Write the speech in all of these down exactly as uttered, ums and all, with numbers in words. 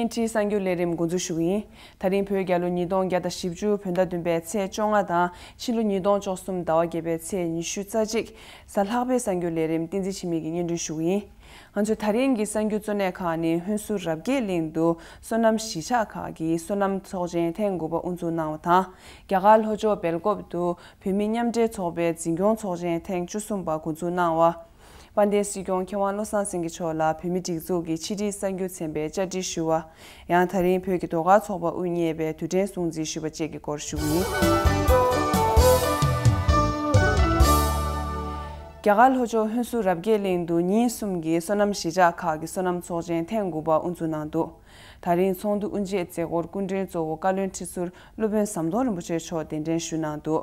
ཁྲིའི་གསར་འགྱུར་ལས་རིམ་འགོ་འཛུགས་ཞུ་གི་ཡིན། ད་རིང་བོད་རྒྱལ་ལོ་ཉིས་སྟོང་བརྒྱ་དང་བཞི་བཅུ་བོད་ཟླ་བདུན་པའི་ཚེས་བཅོ་ལྔ་དང་ཕྱི་ལོ་ཉིས་སྟོང་བཅུ་གསུམ་ཟླ་བ་བརྒྱད་པའི་ཚེས་ཉི་ཤུ་རྩ་གཅིག་གཟའ་ལྷག་པའི་གསར་འགྱུར་ལས་རིམ་བསྟན་འཛིན་འཆི་མེད་ཀྱིས་སྙན་སྒྲོན་ཞུ་གི་ཡིན། ང་ཚོས་ད་རིང་གི་གསར་འགྱུར་གཙོ་གནད་ཁག་ནི། ཧུན་སུར་རབ་རྒྱས་གླིང་དུ་སོ་ནམ་གཞིས་ཆགས་ཁག་གི་སོ་ནམ་ཚོགས་ཆེན་ཐེངས་དགུ་པ་དབུ་འཛུགས་གནང་བ་དང་། རྒྱ་གར་ལྷོ་ཕྱོགས་སྦེལ་ཀོབ་ཏུ་བོད་མི་མཉམ་འབྲེལ་ཚོགས་པའི་འཛིན་སྐྱོང་ཚོགས་ཆེན་ཐེངས་བཅུ་གསུམ་པ་འགོ་འཛུགས་གནང་བ། དཔལ་ལྡན་སྲིད་སྐྱོང་མཁས་དབང་བློ་བཟང་སེང་གེ་མཆོག་ལ་བོད་མིའི་སྒྲིག་འཛུགས་ཀྱི་ཕྱི་དྲིལ་གསར་འགྱུར་ཚན་པས་བཅར་འདྲི་ཞུ་བ། ཡང་ད་རིང་བོད་ཀྱི་ཟློས་གར་ཚོགས་པ་དབུ་བརྙེས་པའི་དུས་དྲན་སྲུང་བརྩི་ཞུས་པ་བཅས་ཀྱི་སྐོར་ཞུ་གི་ཡིན། རྒྱ་གར་ལྷོ་ཕྱོགས་ཧུན་སུར་རབ་རྒྱས་གླིང་དུ་ཉིན་གསུམ་གྱི་སོ་ནམ་གཞིས་ཆགས་ཁག་གི་སོ་ནམ་ཚོགས་ཆེན་ཐེངས་དགུ་པ་དབུ་འཛུགས་གནང་འདུག་ད་རིང་ཚོགས་འདུ་དབུ་འབྱེད་མཛད་སྒོར་སྐུ་མགྲོན་གཙོ་བོ་བཀའ་བློན་ཁྲི་ཟུར་སློབ་དཔོན་ཟམ་གདོང་རིན་པོ་ཆེ་མཆོག་གདན་འདྲེན་ཞུས་གནང་འདུག་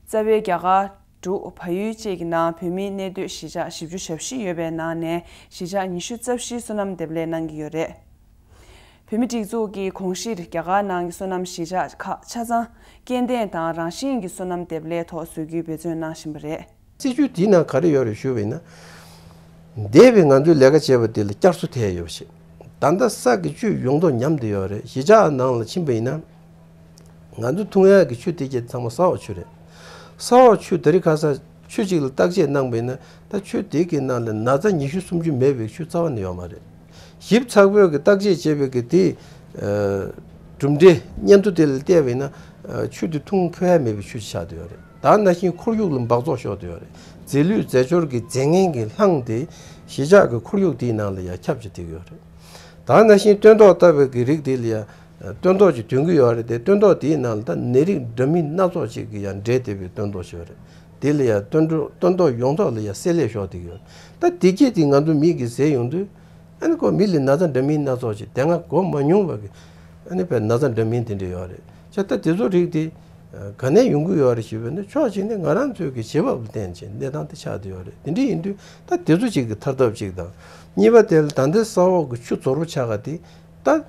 རྩ་བའི་རྒྱ་གར། འབྲུག་བལ་ཡུལ་བཅས་ཀྱི་ནང་བོད་མིའི་གནས་སྡོད་གཞིས་ཆགས་བཞི་བཅུ་ཞེ་བཞི་ཡོད་པའི་ནང་ནས་གཞིས་ཆགས་ཉི་ཤུ་རྩ་བཞིའི་སོ་ནམ་འདེབས་ལས་གནང་གི་ཡོད་རེད། བོད་མིའི་སྒྲིག་འཛུགས་ཀྱིས་གོང་ཞིར་རྒྱ་གར་ནང་གི་སོ་ནམ་གཞིས་ཆགས་ཁག་ཆ་ཚང་སྐྱེ་ལྡན་དང་རང་བཞིན་གྱི་སོ་ནམ་འདེབས་ལས་ཐོག་བཟོ་རྒྱུའི་འབད་བརྩོན་གནང་བཞིན་པ་རེད། སྲིད་ཇུས་དེའི་ནང་ག་རེ་ཡོད་རེད་ཞུས་པ་ཡིན་ན། འདས་པའི་ང་ཚོའི་ལས་ཀ་བྱས་པ་དེ་ལ་བསྐྱར་གསོ་ཐེབས་ཡོད་པ་ཞིག་ད་ལྟ་ས་གི་བཅུད་ཡོངས་རྫོགས་ཉམས་བསྡད་ཡོད་རེད། གཞིས་ཆགས་ནང་ལ་ཕྱིན་པ་ཡིན་ན། ང་ཚོ་འཐུང་ཡག་གི་ཆུ་དེ་གྱད་ཚང་མ་ས་འོག་ཆུ་རེད། ས་འོག་ཆུ་དེ་རིང་ཁ་སང་ཆུ་གཅིག་ལ་བརྟག་དཔྱད་གནང་པ་ཡིན་ན། ད་ཆུ་དེ་གི་ནང་ལ་ན་ཚ་ཉི་ཤུ་སུམ་ཅུ་མེད་པའི་ཆུ་རྩ་བ་ནས་ཡོད་མ་རེད། ཞིབ་ཚགས་པོས་ཀྱི་བརྟག་དཔྱད་བྱས་པའི་གི་དེ། ཨ། གྲུབ་འབྲས་སྙན་ཐོ་དེ་ལ་བལྟས་པ་ཡིན་ན། ཨ། ཆུ་དེ་འཐུང་ཕོད་ཡ་མེད་པའི་ཆུ་ཞིག་ཆགས་བསྡད་ཡོད་རེད། ད་ནང་བཞིན་ཁོར་ཡུག་ལ་འབག་བཙོག་ཤོར་བསྡད་ཡོད་རེད། རྫས་ལུད་རྫས་སྦྱོར་གྱི་རྫས་ངན་གྱིས་བསླངས་ཏེ་གཞིས་ཆགས་ཀྱི་ཁོར་ཡུག་དེའི་ནང་ལ་ཡང་ཁྱབ་ཀྱི་བསྡད་ཡོད་རེད། ད་ནང་བཞིན་སྟོན་ཐོག་བཏབ་པའི་གི་རིགས་དེ་ལ་ཡང་སྟོན་ཐོག་ཅིག་ཐོན་གྱི་ཡོད་རེད་དེ། སྟོན་ཐོག་དེའི་ནང་ལ་ད་ནད་རིགས་འདྲ་མིན་སྣ་ཚོགས་ཅིག་གིས་ཡང་འབྲེལ་བསྡད་པའི་སྟོན་ཐོག་ཞིག་ཡོད་རེད། དེ་ལ་ཡང་སྟོན་ཐོག་སྟོན་ཐོག་ཡོངས་རྫོགས་ལ་ཡང་བསྲེ་ལྷད་ཤོར་བསྡད་ཀྱི་ཡོད་རེད། ད་དེ་གྱད་དེ་ང་ཚོ་མིག་གིས་གཟིགས་ཡོང་དུས། ཨ་ནི་ཁོ་མི་ལ་ན་ཚ་འདྲ་མིན་སྣ་ཚོགས་ཅིག་དེ་སྔ་གོ་མ་མྱོང་བ་གི། ཨ་ནི་བས་ན་ཚ་འདྲ་མིན་དེ་འདྲ་ཡོད་རེད། བྱས་ཙང་དེ་ཚོ་རིགས་དེ་ག་ནས་ཡོང་གི་ཡོད་རེད་ཞུས་པ་ཡིན་ན། ཕྱོགས་གཅིག་ནས་ང་རང་ཚོའི་གི་བྱེད་བབ་ལ་བརྟེན་བྱས་གནས་སྟངས་དེ་ཆགས་བསྡད་ཡོད་རེད། དེ་འདྲ་ཡིན་དུས་ད་དེ་ཚོ་གཅིག་གི་ཐར་ཐབས་གཅིག་དང་། གཉིས་པ་དེ་ལ་ད་ལྟའི་ས་འོག་གི་ཆུ་རྫོར་པོ་ཆགས་ཀ་དེ། ད་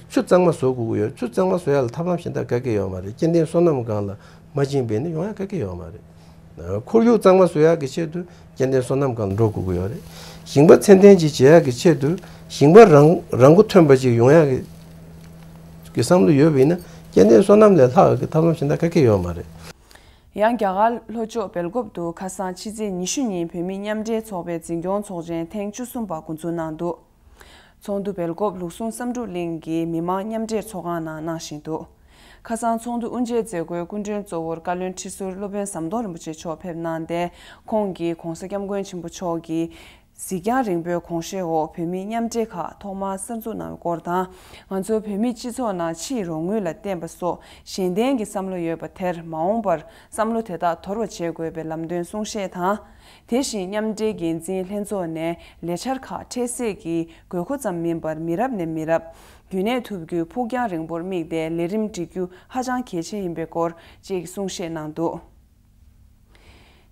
ཆུ་གཙང་མ་བཟོ་དགོས་ཀྱི་ཡོད། ཆུ་གཙང་མ་བཟོ་ཡ་ལ་ཐབས་ལམ་གཞན་དག་ག་གེ་ཡོད་མ་རེད། སྐྱེ་ལྡན་སོ་ནམ་སྒང་ལ་མ་ཕྱིན་པ་ཡིན་ན་ཡོང་ཡ་ག་གེ་ཡོད་མ་རེད། ཁོར་ཡུག་གཙང་མ་བཟོ་ཡག་གི་ཆེད་དུ་སྐྱེ་ལྡན་སོ་ནམ་སྒང་ལ་འགྲོ་དགོས་ཀྱི་ཡོད་རེད། ཞིང་པ་ཚད་ལྡན་ཅིག་བྱེད་ཡག་གི་ཆེད་དུ་ཞིང་པ་རང་རང་མགོ་ཐོན་པ་ཅིག་ཡོང་ཡག་གི་གི་བསམ་བློ་ཡོད་པ་ཡིན་ན། སྐྱེ་ལྡན་སོ་ནམ་ལས་ལྷག་གི་ཐབས་ལམ་གཞན་དག་ག་གེ་ཡོད་མ་རེད། ཡང་རྒྱ་གར་ལྷོ་ཕྱོགས་སྦེལ་ཀོབ་ཏུ་ཁ་སང་ཕྱི་ཚེས་ཉི་ཤུ་ཉིན་བོད་མིའི་མཉམ་འབྲེལ་ཚོགས་པའི་འཛིན་སྐྱོང་ཚོགས་ཆེན་ཐེངས་བཅུ་གསུམ་པ་འགོ་འཛུགས་གནང་འདུག་ཚོགས་འདུ་སྦེལ་ཀོབ་ལུགས་ཟུང་བསམ་གྲུབ་གླིང་གི་མི་མང་མཉམ་འབྲེལ་ཚོགས་ཁང་ནང་གནང་བཞིན་འདུག་ཁ་སང་ཚོགས་འདུ་དབུ་འབྱེད་མཛད་སྒོའི་སྐུ་མགྲོན་གཙོ་བོར་བཀའ་བློན་ཁྲི་ཟུར་སློབ་དཔོན་ཟམ་གདོང་རིན་པོ་ཆེ་མཆོག་ཕེབས་གནང་སྟེ། ཁོང་གིས་༧གོང་ས་༧སྐྱབས་མགོན་ཆེན་པོ་མཆོག་གི་གཟིགས་རྒྱང་རིང་པོའི་དགོངས་བཞེད་འོག་བོད་མིའི་མཉམ་འབྲེལ་ཁག་ཐོག་མར་གསར་འཛུགས་གནང་བའི་སྐོར་དང་། ང་ཚོ་བོད་མིའི་སྤྱི་ཚོགས་ནང་ཕྱིའི་རོགས་དངུལ་ལ་བརྟེན་པ་སོགས་གཞན་བརྟེན་གྱི་བསམ་བློ་ཡོད་པ་དེར་མ་འོངས་པར་བསམ་བློ་དེ་དག་དོར་བ་བྱེད་དགོས་པའི་ལམ་སྟོན་གསུང་བཤད་དང་། དེ་བཞིན་མཉམ་འབྲེལ་འགན་འཛིན་ལྷན་ཚོགས་ནས་ལས་འཆར་ཁག་འཕྲལ་སེལ་གྱི་དགོས་མཁོ་ཙམ་མིན་པར་མི་རབས་ནས་མི་རབས་རྒྱུན་གནས་ཐུབ་རྒྱུའི་ཕུགས་རྒྱང་རིང་པོར་དམིགས་ཏེ་ལས་རིམ་སྒྲིག་རྒྱུ་ཧ་ཅང་གལ་ཆེ་ཡིན་པའི་སྐོར་བཅས་ཀྱི་གསུང་བཤད་གནང་འདུག་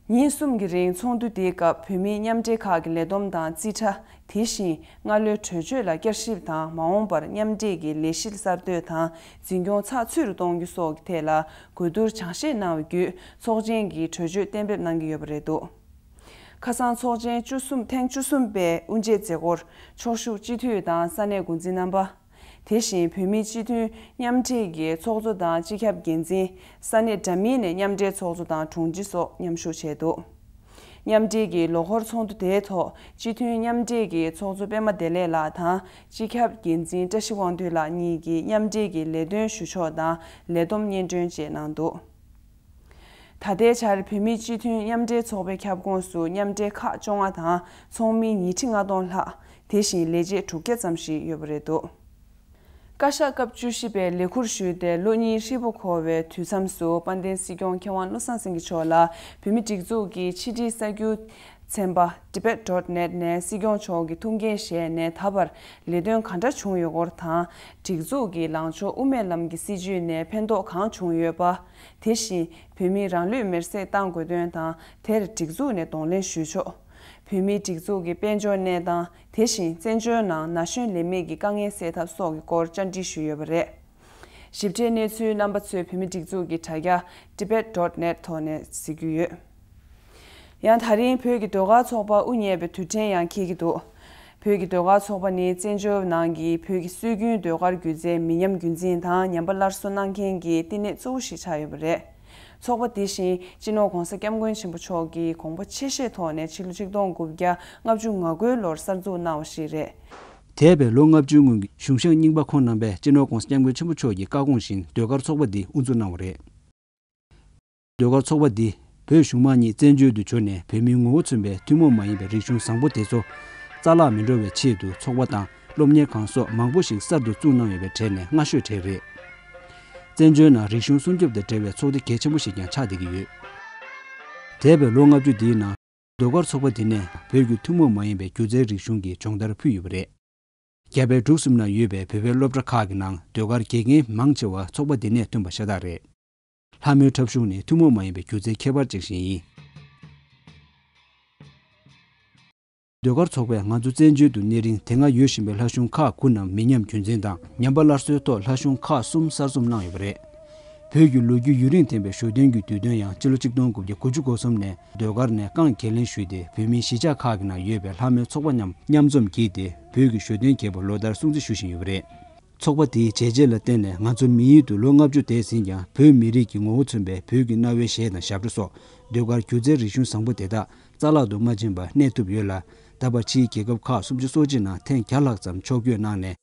ཉིན་གསུམ་གྱི་རིང་ཚོགས་འདུ་དེའི་སྐབས་བོད་མིའི་མཉམ་འབྲེལ་ཁག་གི་ལས་བསྡོམས་དང་རྩིས་ཁྲ། དེ་བཞིན་སྔ་ལོའི་གྲོས་ཆོད་ལ་བསྐྱར་ཞིབ་དང་། མ་འོངས་པར་མཉམ་འབྲེལ་གྱི་ལས་གཞི་གསར་གཏོད་དང་འཛིན་སྐྱོང་ཚགས་ཚུད་དུ་གཏོང་རྒྱུ་སོགས་ཀྱི་ཐད་ལ་གོ་བསྡུར་སྦྱང་བཤད་གནང་བའི་བརྒྱུད་ཚོགས་ཆེན་གྱི་གྲོས་ཆོད་གཏན་འབེབས་གནང་གི་ཡོད་པ་རེད་འདུག་ཁ་སང་ཚོགས་ཆེན་བཅུ་གསུམ། ཐེངས་བཅུ་གསུམ་པའི་དབུ་འབྱེད་མཛད་སྒོར་ཕྱོགས་བཞུགས་སྤྱི་འཐུས་དང་ས་གནས་འགོ་འཛིན་རྣམ་པ། དེ་བཞིན་བོད་མིའི་སྤྱི་མཐུན་མཉམ་འབྲེལ་གྱི་ཚོགས་གཙོ་དང་སྤྱི་ཁྱབ་འགན་འཛིན། ས་གནས་འདྲ་མིན་ནས་མཉམ་འབྲེལ་ཚོགས་གཙོ་དང་དྲུང་ཆེ་སོགས་མཉམ་ཞུགས་བྱས་འདུག་མཉམ་འབྲེལ་གྱི་ལོ་འཁོར་ཚོགས་འདུ་དེའི་ཐོག་སྤྱི་མཐུན་མཉམ་འབྲེལ་གྱི་ཚོགས་གཙོ་པད་མ་བདེ་ལེགས་ལགས་དང་སྤྱི་ཁྱབ་འགན་འཛིན་བཀྲ་ཤིས་དབང་འདུས་ལགས་གཉིས་ཀྱིས་མཉམ་འབྲེལ་གྱི་ལས་དོན་ཞུ་ཕྱོགས་དང་ལས་བསྡོམས་སྙན་སྒྲོན་བཅས་གནང་འདུག་ད་ལྟའི་ཆར་བོད་མིའི་སྤྱི་མཐུན་མཉམ་འབྲེལ་ཚོགས་པའི་ཁྱབ་ཁོངས་སུ་མཉམ་འབྲེལ་ཁག་བཅོ་ལྔ་དང་ཚོགས་མི་ཉིས་ཁྲི་ལྔ་སྟོང་ལྷག་དེ་བཞིན་ལས་བྱེད་དྲུག་བརྒྱ་ཙམ་ཞིག་ཡོད་པ་རེད་འདུག་བཀའ་ཤག་སྐབས་བཅུ་བཞི་པས་ལས་ཁུར་ཞུས་ཏེ་ལོ་གཉིས་ཧྲིལ་པོ་འཁོར་བའི་དུས་མཚམས་སུ་དཔལ་ལྡན་སྲིད་སྐྱོང་མཁས་དབང་བློ་བཟང་སེང་གེ་མཆོག་ལ་བོད་མིའི་སྒྲིག་འཛུགས་ཀྱི་ཕྱི་དྲིལ་གསར་འགྱུར་ཚན་པ་tibet dot net ནས་སྲིད་སྐྱོང་མཆོག་གི་ཐུགས་འགན་བཞེས་ནས་ད་བར་ལས་དོན་ག་འདྲ་བྱུང་ཡོད་སྐོར་དང་། སྒྲིག་འཛུགས་ཀྱི་ལངས་ཕྱོགས་དབུ་མའི་ལམ་གྱི་སྲིད་བྱུས་ནས་ཕན་ཐོགས་གང་བྱུང་ཡོད་པ། དེ་བཞིན་བོད་མིས་རང་ལུས་མེར་སྲེག་གཏང་དགོས་དོན་དང་དེར་སྒྲིག་འཛུགས་ནས་གདོང་ལེན་ཞུ་ཕྱོགས། བོད་མིའི་སྒྲིག་འཛུགས་ཀྱི་དཔལ་འབྱོར་གནས་སྟངས། དེ་བཞིན་བཙན་བྱོལ་ནང་ན་གཞོན་ལས་མེད་ཀྱི་དཀའ་ངལ་སེལ་ཐབས་སོགས་ཀྱི་སྐོར་བཅར་འདྲི་ཞུས་ཡོད་པ་རེད། ཞིབ་ཕྲའི་གནས་ཚུལ་རྣམ་པ་ཚོས་བོད་མིའི་སྒྲིག་འཛུགས་ཀྱི་དྲ་རྒྱ་tibet dot net ཐོག་ནས་གཟིགས་རྒྱུ་ཡོད། ཡང་ད་རིང་བོད་ཀྱི་ཟློས་གར་ཚོགས་པ་དབུ་བརྙེས་པའི་དུས་དྲན་ཡང་འཁེལ་གྱི་འདུག་བོད་ཀྱི་ཟློས་གར་ཚོགས་པ་ནི་བཙན་བྱོལ་ནང་གི་བོད་ཀྱི་སྲོལ་རྒྱུན་ཟློས་གར་སྒྱུ་རྩལ་མི་ཉམས་རྒྱུན་འཛིན་དང་ཉམས་པ་སླར་གསོ་གནང་མཁན་གྱི་བསྟི་གནས་གཙོ་བོ་ཞིག་ཆགས་ཡོད་པ་རེད། ཚོགས་པ་འདི་བཞིན་སྤྱི་ནོར་༧གོང་ས་༧སྐྱབས་མགོན་ཆེན་པོ་མཆོག་གིས་དགོངས་པ་ཆེ་བཞེས་ཐོག་ནས་ཕྱི་ལོ་ཆིག་སྟོང་དགུ་བརྒྱ་ལྔ་བཅུ་ང་དགུའི་ལོར་གསར་འཛུགས་གནང་བ་ཞིག་རེད། འདས་པའི་ལོ་ལྔ་བཅུའི་སྔོན་གྱི་གཞུང་ཞབས་རྙིང་པ་ཁོང་རྣམ་པས་སྤྱི་ནོར་༧གོང་ས་༧སྐྱབས་མགོན་ཆེན་པོ་མཆོག་གི་བཀའ་དགོངས་བཞིན་ཟློས་གར་ཚོགས་པ་འདི་དབུ་འཛུགས་གནང་བ་རེད། ཟློས་གར་ཚོགས་པ་འདིས་བོད་གཞུང་མང་གཉིས་བཙན་བྱོལ་དུ་བྱོན་ནས་བོད་མིའི་ངོ་བོ་མཚོན་པའི་ཐུན་མོང་མ་ཡིན་པའི་རིག་གཞུང་བཟང་པོ་དེ་ཚོ་རྩ་བརླག་མི་འགྲོ་བའི་ཆེད་དུ་ཚོགས་པ་དང་སློབ་གཉེར་ཁང་སོགས་མང་པོ་ཞིག་གསར་དུ་བཙུགས་གནང་ཡོད་པའི་གྲས་ནས་སྔ་ཤོས་གྲས་རེད། བཙན་བྱོལ་ནང་རིག་གཞུང་སྲུང་སྐྱོབ་དང་འབྲེལ་བའི་ཚོགས་སྡེ་གལ་ཆེན་པོ་ཞིག་ཀྱང་ཆགས་བསྡད་ཀྱི་ཡོད། འདས་པའི་ལོ་ལྔ་བཅུ་འདིའི་ནང་ཟློས་གར་ཚོགས་པ་འདི་ནས་བོད་ཀྱི་ཐུན་མོང་མ་ཡིན་པའི་སྒྱུ་རྩལ་རིག་གཞུང་གི་སྦྱོང་བརྡར་ཕུལ་ཡོད་པ་རེད། རྒྱ་བལ་འབྲུག་གསུམ་ན་ཡོད་པའི་བོད་པའི་སློབ་གྲྭ་ཁག་གི་ནང་ཟློས་གར་དགེ་རྒན་མང་ཆེ་བ་ཚོགས་པ་འདི་ནས་ཐོན་པ་ཤ་སྟག་རེད། ལྷ་མོའི་འཁྲབ་གཞུང་ནི་ཐུན་མོང་མ་ཡིན་པའི་སྒྱུ་རྩལ་ཁྱད་པར་ཅན་ཞིག་ཡིན། ཟློས་གར་ཚོགས་པས་ང་ཚོ་བཙན་བྱོལ་དུ་གནས་རིང་དེ་སྔ་ཡོད་བཞིན་པའི་ལྷ་གཞུང་ཁག་དགུ་རྣམས་མི་ཉམས་རྒྱུན་འཛིན་དང་ཉམས་པ་སླར་གསོའི་ཐོག་ལྷ་གཞུང་ཁག་གསུམ་གསར་རྩོམ་གནང་ཡོད་པ་རེད། བོད་ཀྱི་ལོ་རྒྱུས་ཡུན་རིང་ལྡན་པའི་བཞུགས་གདན་གྱི་དུས་སྟོན་ཡང་སྤྱི་ལོ་ཆིག་སྟོང་དགུ་བརྒྱ་དགུ་བཅུ་གོ་གསུམ་ནས་ཟློས་གར་ནས་རྐང་འགན་ལེན་ཞུས་ཏེ་བོད་མིའི་གཞིས་ཆགས་ཁག་གི་ནང་ཡོད་པའི་ལྷ་མོའི་ཚོགས་པ་རྣམས་མཉམ་འཛོམས་བགྱིས་ཏེ་བོད་ཀྱི་བཞུགས་གདན་རྒྱས་པ་ལོ་ལྟར་སྲུང་བརྩི་ཞུ་བཞིན་ཡོད་པ་རེད། ཚོགས་པ་དེའི་བྱས་རྗེས་ལ་བརྟེན་ནས་ང་ཚོ་མི་ཡུལ་དུ་ལོ་ལྔ་བཅུ་འདས་ཟིན་ཀྱང་བོད་མི་རིགས་ཀྱི་ངོ་བོ་མཚོན་པའི་བོད་ཀྱི་གནའ་བོའི་གཞས་དང་ཞབས་བྲོ་སོགས་ཟློས་གར་སྒྱུ་རྩལ་རིག་གཞུང་བཟང་པོ་དེ་དག་རྩ་བརླག་ཏུ་མ་ཕྱིན་པར་གནས་ཐུབ་ཡོད་ལ། ད་བར་ཕྱིའི་རྒྱལ་ཁབ་ཁག་སུམ་ཅུ་སོ་གཅིག་ནང་ཐེངས་བརྒྱ་ལྷག་ཙམ་ཕྱོགས་བསྐྱོད་གནང་ནས།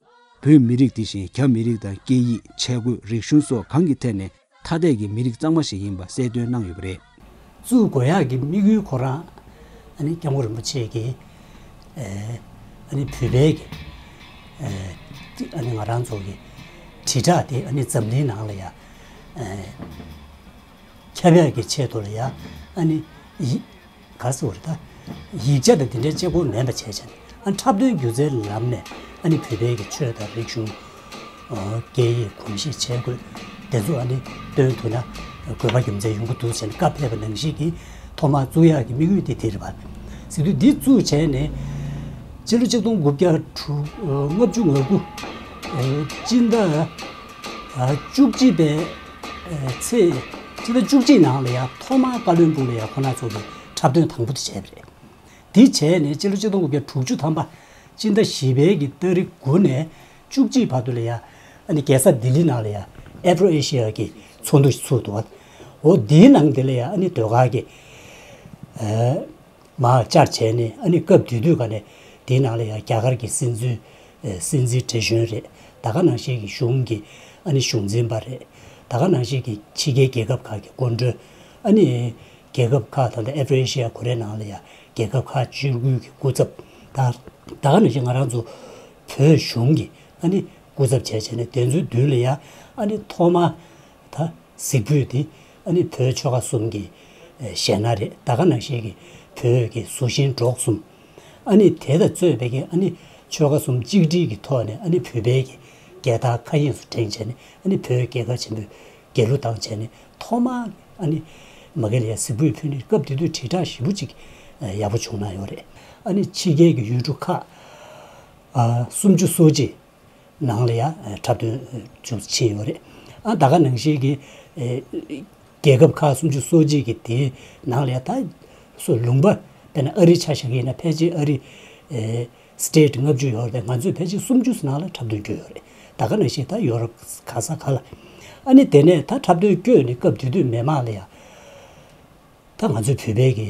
བོད་མི་རིགས་དེ་བཞིན་རྒྱ་མི་རིགས་དང་སྐད་ཡིག་ཆས་གོས་རིག་གཞུང་སོགས་གང་གི་ཐད་ནས་ཐ་དད་ཀྱི་མི་རིགས་གཙང་མ་ཞིག་ཡིན་པ་གསལ་སྟོན་གནང་ཡོད་པ་རེད། བཙུགས་དགོས་ཡག་གི་དམིགས་ཡུལ་ཁོ་རང་ཨ་ནི་སྐྱབས་མགོན་རིན་པོ་ཆེ་གིས་ཨ་ནི་བོད་པའི་གི་ཨ་ནི་ང་རང་ཚོ་གི་དྲིལ་བསྒྲགས་དེ་ཨ་ནི་འཛམ་གླིང་ནང་ལ་ཡ་ཁྱབ་ཡག་གི་ཆེད་དུ་ལ་ཡ་ཨ་ནི་ཡི་ག་ཟེར་བ་རེད་ད། ཡིག་ཆ་དང་དེ་འདྲའི་གཅིག་པོ་མེད་པ་བྱས་བྱས་ནས་ཨ་འཁྲབ་སྟོན་སྒྱུ་རྩལ་ལམ་ནས་ཨ་ནི་བོད་པའི་གི་ཆོས་དང་རིག་གཞུང་། སྐད་ཡིག་གོམས་གཤིས་བྱེད་དགོས། དེ་ཚོ་ཨ་ནི་སྟོན་ཐུབ་ན་དགོས་པ་རྒྱུ་མཚན་ཡོང་གི་འདུག་ཟེར་ནས་བཀའ་ཕེབས་པ་ནང་བཞིན་གྱི་ཐོག་མར་བཙུགས་ཡག་གི་དམིགས་ཡུལ་དེ་དེ་རེད་པ། ཟེར་དུས་འདི་བཙུགས་བྱས་ནས་སྤྱི་ལོ་ཆིག་སྟོང་དགུ་བརྒྱ་དྲུག་ལྔ་བཅུ་ང་དགུ་སྤྱི་ཟླ་བཅུ་གཅིག་པའི་ཚེས་སྤྱི་ཟླ་བཅུ་གཅིག་ནང་ལ་ཡ་ཐོག་མར་བཀའ་བློན་སྦུག་ལ་ཡ་ཁོ་ན་ཚོ་གི་འཁྲབ་སྟོན་དང་པོ་དེ་བྱས་པ་རེད། དེ་བྱས་ནས་སྤྱི་ལོ་ཆིག་སྟོང་དགུ་བརྒྱ་དྲུག་ཅུ་ཐམ་པ་སྤྱི་ཟླ་བཞི་པའི་གི་ཏ་རིག་དགུ་ནས་བཅུ་གཅིག་བར་དུ་ལ་ཡ་ཨ་ནི་རྒྱལ་ས་ལྡི་ལི་ནང་ལ་ཡ་ཨེབ་རོ་ཨེ་ཤི་ཡ་གི་ཚོགས་འདུ་ཞིག་ཚུགས་འདུག་བ། འོ་དེའི་ནང་དེ་ལ་ཡ་ཨ་ནི་ཟློས་གར་གི་མར་བཅར་བྱས་ནས་ཨ་ནི་སྐབས་དེ་དུས་ག་ནས་དེའི་ནང་ལ་ཡ་རྒྱ་གར་གི་སྲིད་འཛིན་སྲིད་འཛིན་བགྲེས་གཞོན་རེད། ད་ག་ནང་བཞིན་གི་གཞུང་གི་ཨ་ནི་གཞུང་འཛིན་པ་རེད། ད་ག་ནང་བཞིན་གི་ཕྱི་རྒྱལ་རྒྱལ་ཁབ་ཁག་གི་སྐུ་མགྲོན་ཨ་ནི། རྒྱལ་ཁབ་ཁག་དང་ལ་ཨེ་ཕི་རི་ཤི་ཡ་ཁོ་རའི་ནང་ལ་ཡང་རྒྱལ་ཁབ་ཁག་བཅུ་དགུ་གི་སྐུ་ཚབ་དང་ད་ག་ནང་བཞིན་ང་རང་ཚོ་བོད་གཞུང་གི་ཨ་ནི་སྐུ་ཚབ་བྱས་བྱས་ནས་དེ་ཚོའི་མདུན་ལ་ཡང་ཨ་ནི་ཐོག་མ་ད་གཟིགས་ཕུད་དེ་ཨ་ནི་བོད་ཆོལ་ཁ་གསུམ་གྱི་གཞས་སྣ་རེད། ད་ག་ནང་བཞིན་གྱི་བོད་ཀྱི་གཟུ་ཞིང་འབྲོག་གསུམ་ཨ་ནི་དེ་དང་གཙོས་པའི་གི་ཨ་ནི་ཆོལ་ཁ་གསུམ་གཅིག་སྒྲིལ་གྱི་ཐོག་ནས་ཨ་ནི་བོད་པའི་གི་རྒྱལ་དར་མཁའ་དབྱིངས་སུ་བསྒྲེངས་བྱས་ནས་ཨ་ནི་བོད་རྒྱལ་ཁབ་ཆེན་པོའི་རྒྱལ་གླུ་བཏང་བྱས་ནས་ཐོག་མར་ཨ་ནི་མ་གི་ལ་ཡ་གཟིགས་ཕུད་ཕུལ་ནས་སྐབས་དེ་དུས་དྲིལ་བསྒྲགས་ཞེ་པོ་ཅིག་ཡག་པོ་བྱུང་གནང་ཡོད་རེད། ཨ་ནི་ཕྱི་རྒྱལ་གྱི་ཡུལ་གྲུ་ཁག་ཨ་སུམ་ཅུ་སོ་གཅིག་ནང་ལ་ཡ་འཁྲབ་སྟོན་ཅུང་ཕྱིན་ཡོད་རེད། ཨ་ད་ག་ནང་བཞིན་གྱི་ཨེ་རྒྱལ་ཁབ་ཁག་སུམ་ཅུ་སོ་གཅིག་གི་དེའི་ནང་ལ་ཡ་ད་སོ་ལུང་པ་དཔེར་ན་ཨ་རི་ཆ་བཞག་གི་ཡིན་ན་ཕལ་ཆེར་ཨ་རི་ཨེ། སི་ཊེ་ཊི་ལྔ་བཅུ་ཡོད་རེད། ང་ཚོས་ཕལ་ཆེར་སུམ་ཅུ་ནང་ལ་འཁྲབ་སྟོན་བསྐྱོད་ཡོད་རེད། ད་ག་ནང་བཞིན་ད་ཡོ་རོབ་ག་ས་ག་ལ། ཨ་ནི་དེ་ནས་ད་འཁྲབ་སྟོན་བསྐྱོད་ནས་སྐབས་དེ་དུས་མི་མང་ལ་ཡ། ད་ང་ཚོའི་བོད་པའི་གི་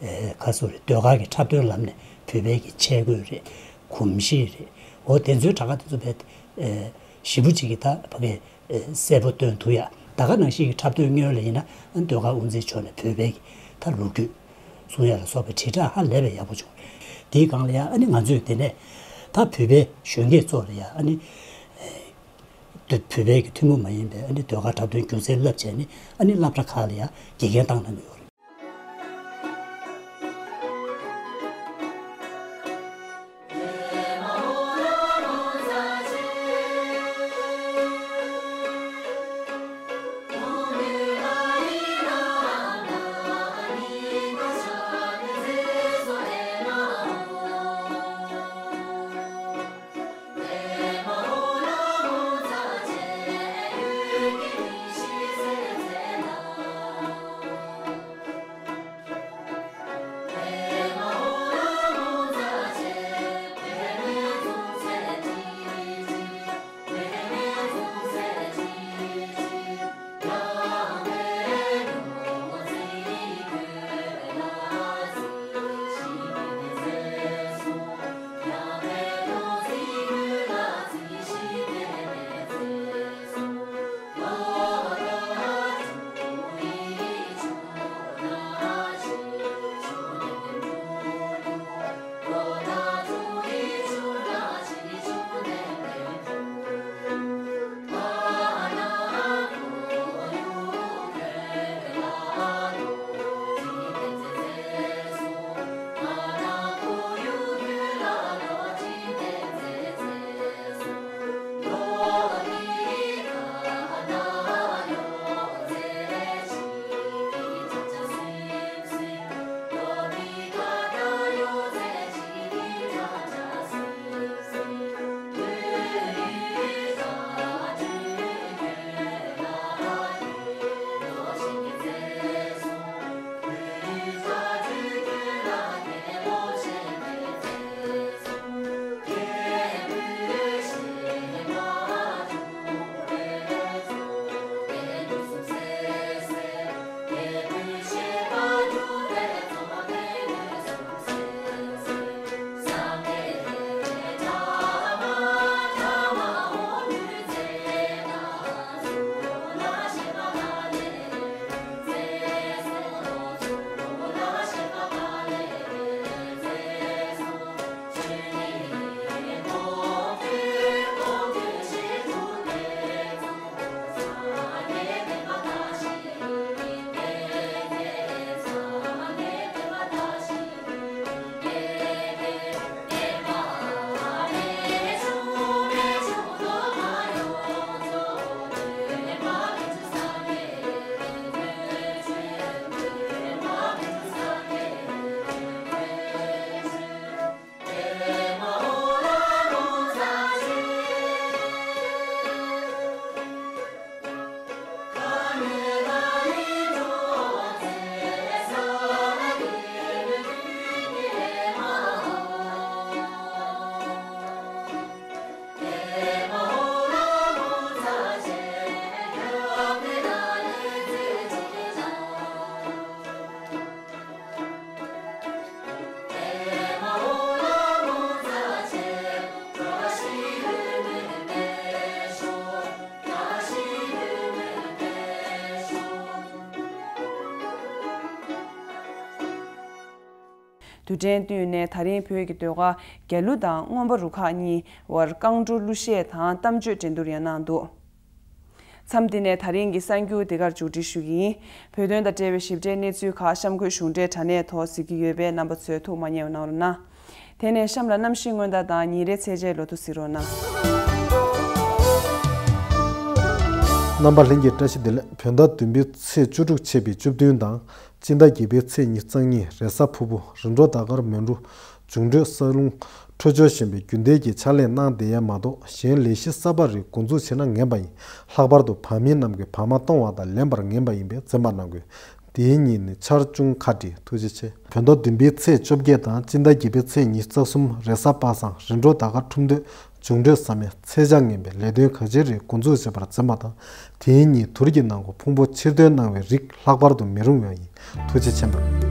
ཨེ་ག་སུ་རེད། ཟློས་གར་གྱི་འཁྲབ་སྟོན་ལམ་ནས་བོད་པའི་གི་ཆས་གོས་རེད། གོམས་གཤིས་རེད། འོ་དེ་ཚོའི་གྲངས་ཀ་དེ་ཚོ་བས་ཨེ་ཞེ་པོ་ཅིག་གི་ད་ཕ་གི་གསལ་པོ་སྟོན་ཐུབ་ཡ། ད་ག་ནང་བཞིན་གྱི་འཁྲབ་སྟོན་སྔོན་ལ་ཡིན་ན་ཨ་ནི་ཟློས་གར་དབུ་འཛིན་ཕྱོགས་ནས་བོད་པའི་གི་ད་ལོ་རྒྱུས་གསུང་ཡ་ལ་སོགས་པའི་དྲིལ་བསྒྲགས་ཧ་ལས་པའི་ཡག་པོ་བྱུང་། དེའི་སྒང་ལ་ཡང་ཨ་ནི་ང་ཚོས་དེ་ནས་ད་བོད་པའི་གཞོན་སྐྱེས་ཚོ་ལ་ཡང་ཨ་ནི་བོད་པའི་གི་ཐུན་མོང་མ་ཡིན་པའི་ཨ་ནི་ཟློས་གར་འཁྲབ་སྟོན་སྒྱུ་རྩལ་བསླབ་བྱས་ནས་ཨ་ནི་སློབ་གྲྭ་ཁག་ལ་ཡང་དགེ་རྒན་བཏང་གནང་གི་ཡོད་རེད། དུས་དྲན་བསྟུན་ནས་ད་རིང་བོད་ཀྱི་ཟློས་གར་རྒྱ་གླུ་དང་རྔོན་པ་རུ་ཁག་གཉིས་བར་རྐང་བྲོ་གླུ་གཞས་དང་གཏམ་བརྗོད་འགྲན་བསྡུར་ཡང་གནང་འདུག་མཚམས་འདི་ནས་ད་རིང་གི་གསར་འགྱུར་འདི་གར་མཇུག་སྒྲིལ་ཞུ་གི་ཡིན། བོད་དོན་དང་འབྲེལ་བའི་ཞིབ་ཕྲའི་གནས་ཚུལ་ཁག་གཤམ་འཁོད་གཞུང་འབྲེལ་དྲ་གནས་ཐོག་གཟིགས་ཀྱི་ཡོད་པས་རྣམ་པ་ཚོས་ཐུགས་མ་མཉེས་པ་གནང་རོགས་གནང་། དེ་ནས་གཤམ་ལ་གནམ་གཤིས་སྔོན་བརྡ་དང་ཉིན་རེའི་ཚད་འཇལ་ལོ་ཐོ་གཟིགས་རོགས་གནང་། རྣམ་པ་ལྷན་རྒྱས་བཀྲ་ཤིས་བདེ་ལེགས། བོད་ཟླ་བདུན་པའི་ཚེས་བཅུ་དྲུག་ཆད་པའི་བཅུ་བདུན་དང་། སྤྱི་ཟླ་བརྒྱད་པའི་ཚེས་ཉི་ཤུ་རྩ་གཉིས་རེས་གཟའ་ཕུར་བུ། རིམ་གྲོ་ཟློས་གར་མོན་གྲུ། འབྱུང་འཕྲོད་ས་ལུང་། འཕྲོད་སྦྱོར་ཞེས་པའི་རྒྱུན་ལྡན་གྱི་ཕྱག་ལས་གནང་བསྡད་ཡས་མ་གཏོགས་གཞན་ལས་གཞི་གསར་པ་རིགས་འགོ་འཛུགས་བྱས་ན་ངན་པ་ཡིན། ལྷག་པར་དུ་བར་མི་རྣམས་ཀྱིས་བར་མ་གཏོང་བ་དང་ལེན་པར་ངན་པ་ཡིན་པས་འཛེམ་པ་གནང་དགོས། དེའི་ཉིན་ནི་ཆར་ཅུང་ཁ་བྲིས། ཐུགས་རྗེ་ཆེ། བོད་ཟླ་བདུན་པའི་ཚེས་བཅོ་བརྒྱད་དང་སྤྱི་ཟླ་བརྒྱད་པའི་ཚེས་ཉི་ཤུ་རྩ་གསུམ་རེས་གཟའ་པ་སངས། རིམ་གྲོ་ཟློས་གར་ཁྲོམ་སྡེ། འབྱུང་འཕྲོད་ས་མེ། ཚད་འཇལ་ངན་པའི་ལས་དོན་གལ་ཆེ་རིགས་འགོ་འཛུགས་བྱེད་པར་འཛེམ་པ་དང་། དེའི་ཉིན་དུར་གྱི་ནང་ཁོག་ཕུང་པོ་ཕྱིར་འདོན་གནང་བའི་རིགས་ལྷག་པར་དུ་མི་རུང་བ་ཡིན། ཐུགས་རྗེ་ཆེ་གནང་།